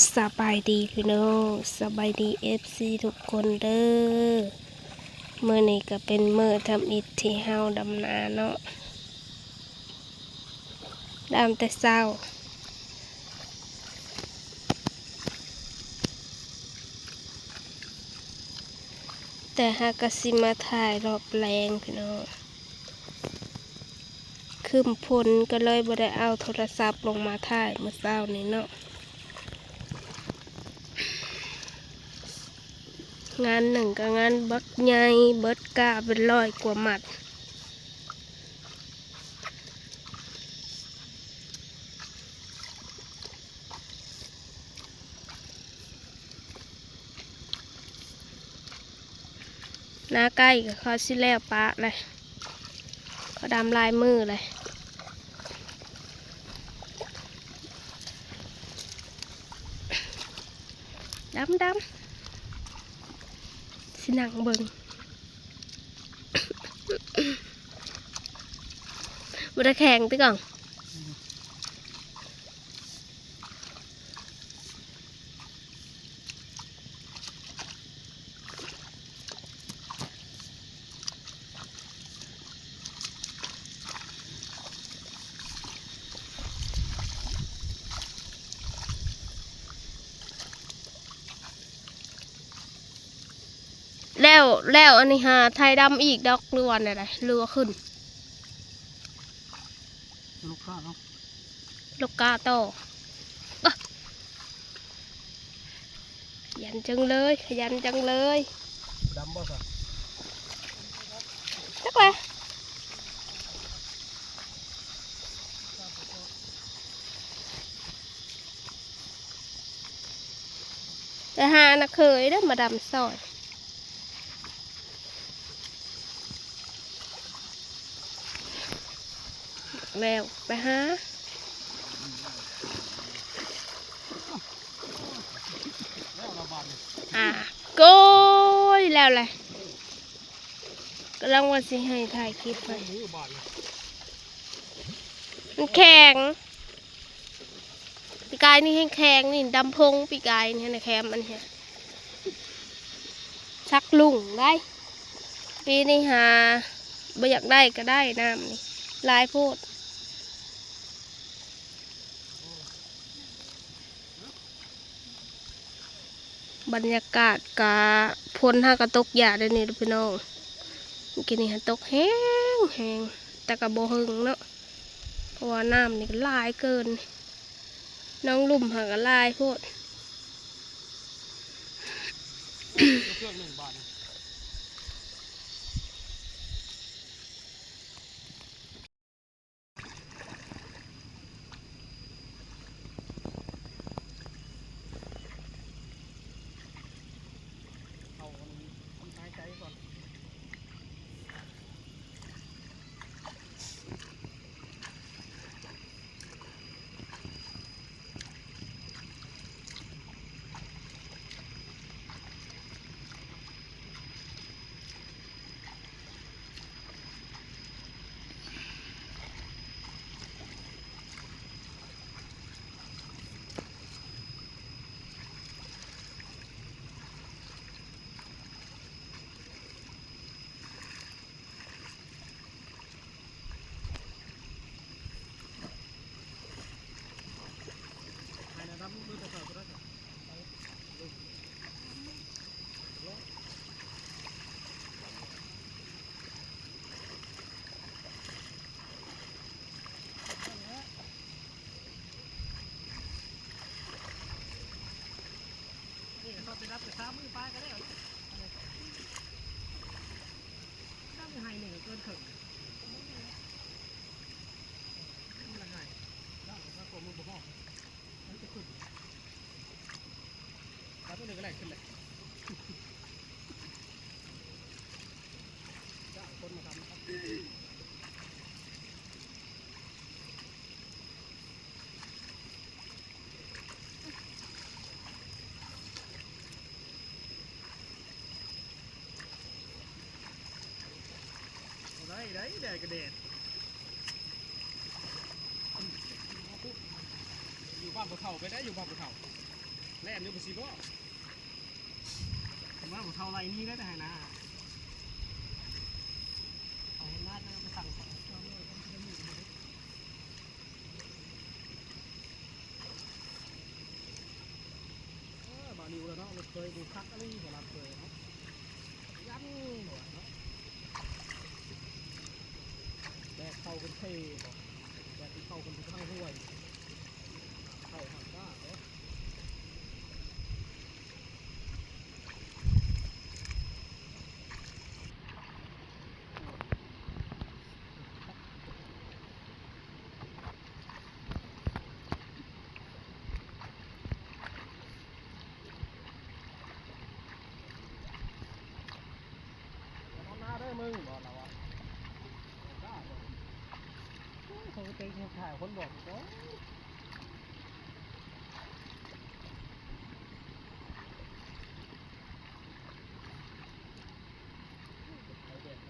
ສະບາຍດີພີ່ນ້ອງ ສະບາຍດີເອັຟຊີທຸກຄົນເດີ້. ມື້ນີ້ກໍເປັນມື້ທຳອິດທີ່ເຮົາດຳນາເນາະ ດຳແຕ່ເຊົ້າ ແຕ່ເຮົາກໍຊິມາຖ່າຍລອບແລງພີ່ນ້ອງ. ຄຶ້ມຝົນກໍເລີຍບໍ່ໄດ້ເອົາໂທລະສັບລົງມາຖ່າຍມື້ເຊົ້ານີ້ເນາະ. ງານໜຶ່ງກໍງານບັກໃຫຍ່ ເບິດກ້າເປັນຮ້ອຍກວ່າມັດ. ນາໃກ້ກໍເຂົາຊິແລ້ວປະເລີຍ ເຂົາດຳຫຼາຍມື້ເລີຍ ດຳໆ ຊິນັ່ງເບິ່ງ ບໍ່ໄດ້ແຂງຕິກອງ. ແລ້ວ ແລ້ວອັນນີ້ຫາໄຖດຳອີກດອກ ຫຼືວ່າແນວໃດ ຫຼືວ່າຂຶ້ນ ລູກຄ້າເນາະ ລູກຄ້າຕໍ່. ຂະຫຍັນຈັງເລີຍ ຂະຫຍັນຈັງເລີຍ ດຳບໍ່ຊະ ຈັກແຫຼະ. ໄປຫານາເຂີຍເດີ້ ມາດຳຊ່ອຍ ແລ້ວໄປຫາ ອ່າ ໂກຍ ແລ້ວແຫຼະ ກຳລັງວ່າຊິໃຫ້ຖ່າຍຄລິບໃຫ້ ມັນແຂງ. ປີກາຍນີ້ແຂງໆ ນີ້ດຳພົງ ປີກາຍນີ້ນະ ແຄມອັນນີ້ ຊັກລຸ້ງໄດ໋ ປີນີ້ຫາບໍ່ຢາກໄດ້ກໍໄດ້ ນ້ຳນີ້ຫຼາຍໂພດ. ບັນຍາກາດກະ ຝົນຫາກະຕົກຢາດເດ້ນີ້ພີ່ນ້ອງ ມື້ກີ້ນີ້ຫາຕົກແຮງໆ ແຕ່ກະບໍ່ເຫິງເນາະ ເພາະວ່ານ້ຳນີ້ກະຫຼາຍເກີນ ໜອງລຸ່ມຫາກະຫຼາຍໂພດ. ໄດ້ ໄດ້ ແດດກະແດດ ຢູ່ບ້ານຜູ້ເຖົ້າ ໄປໄດ້ ຢູ່ບ້ານຜູ້ເຖົ້າ. ແລ່ນຢູ່ບໍ່ຊິບໍ່ ວ່າບໍ່ເທົ່າໄລ່ໜີເດ້ ໄຮ່ນາ ໄຮ່ນາຈະໄປສັ່ງ ເອີ ບ່າວລິວແລ້ວເນາະ ລົດເຄີຍບໍ່ຄັກອີ່ຫຼີ ເຂົາລັດເຄີຍເນາະ ຍັນບໍ່ເນາະ ແບກເຂົ້າກັນເພບໍ່ ແບກເຂົ້າກັນໄປທາງຫ້ວຍ ເຂົ້າຫາງດ້ານເດ້. ເອົາໜ້າເດີມຶງ ບໍ່ລະວ່າ ໂອ້ຍ ເຂົາເຕັກເຮັດຖ່າຍຄົນບອກ ໂອ້ຍ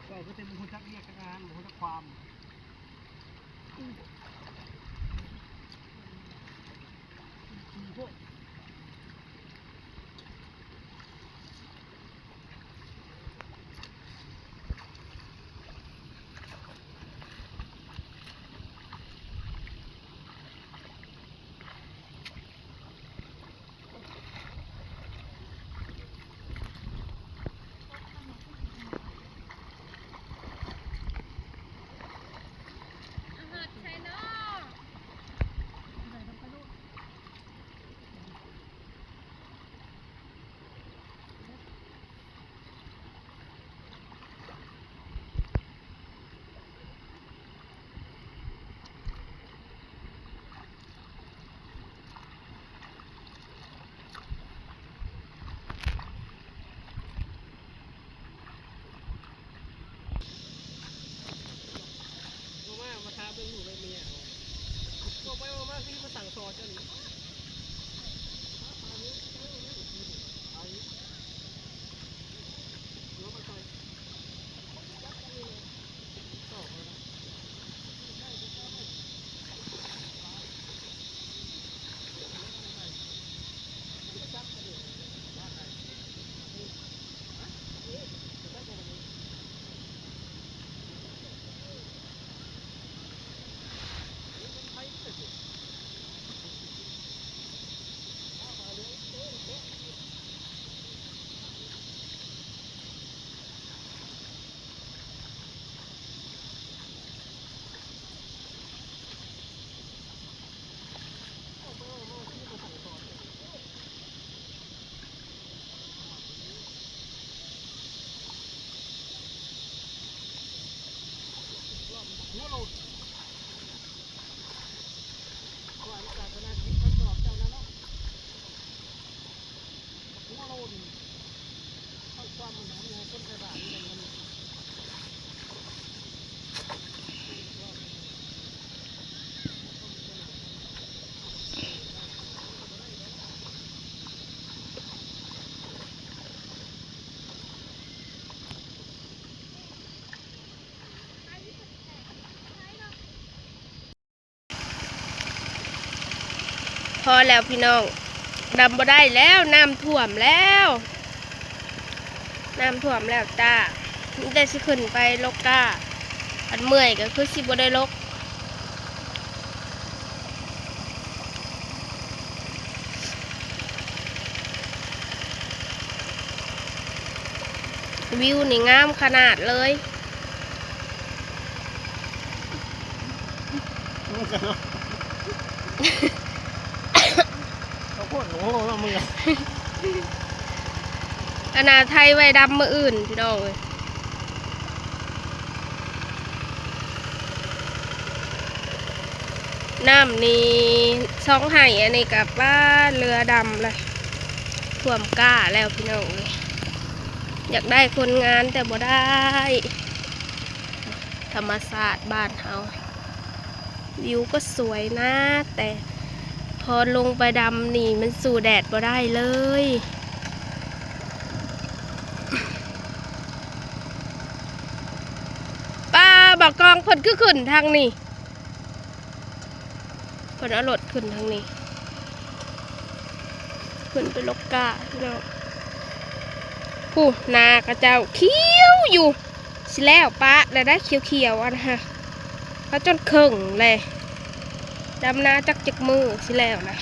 ເຈົ້າຄືແຕ່ບໍ່ຮູ້ຈັກວຽກຈັກງານ ບໍ່ຮູ້ຈັກຄວາມ ຂີ້ໂພດ. ບໍ່ມາ ມາຖ້າເບິ່ງລູກເບິ່ງເມຍ ບອກໄປບອກມາຄືມາສັ່ງສອນເຈົ້ານີ້. พอแล้วพี่น้อง ดำบ่ได้แล้ว น้ำท่วมแล้ว น้ำท่วมแล้วจ้า มีแต่สิขึ้นไปลกก้า อันเมื่อยก็คือสิบ่ได้ลก วิวนี่งามขนาดเลย ข้าวโพดของพวกเราเนาะมึงอะ อันน่ะไถไว้ดำมื้ออื่นพี่น้องเอ้ย น้ำนี่สองไฮ่ อันนี้ก็ป๊าดเรือดำเลย ท่วมก้าแล้วพี่น้องเอ้ย อยากได้คนงานแต่บ่ได้ ธรรมชาติบ้านเฮา วิวก็สวยนะ แต่พอลงไปดำนี่มันสู้แดดบ่ได้เลย ป้า บ่าวกองเพิ่นคือขึ้นทางนี้ เพิ่นเอารถขึ้นทางนี้ ຂຶ້ນໄປລົກກ້າພີ່ນ້ອງ. ຜູ້ນາຂະເຈົ້າຂຽວຢູ່ ຊິແລ້ວປະແລ້ວໄດ໋ ຂຽວໆ ອັນນະຮະ ເຂົາຈົນເຄິ່ງແລ້ວ. ດຳນາຈັກຈັກມື້ຊິແລ້ວນະ.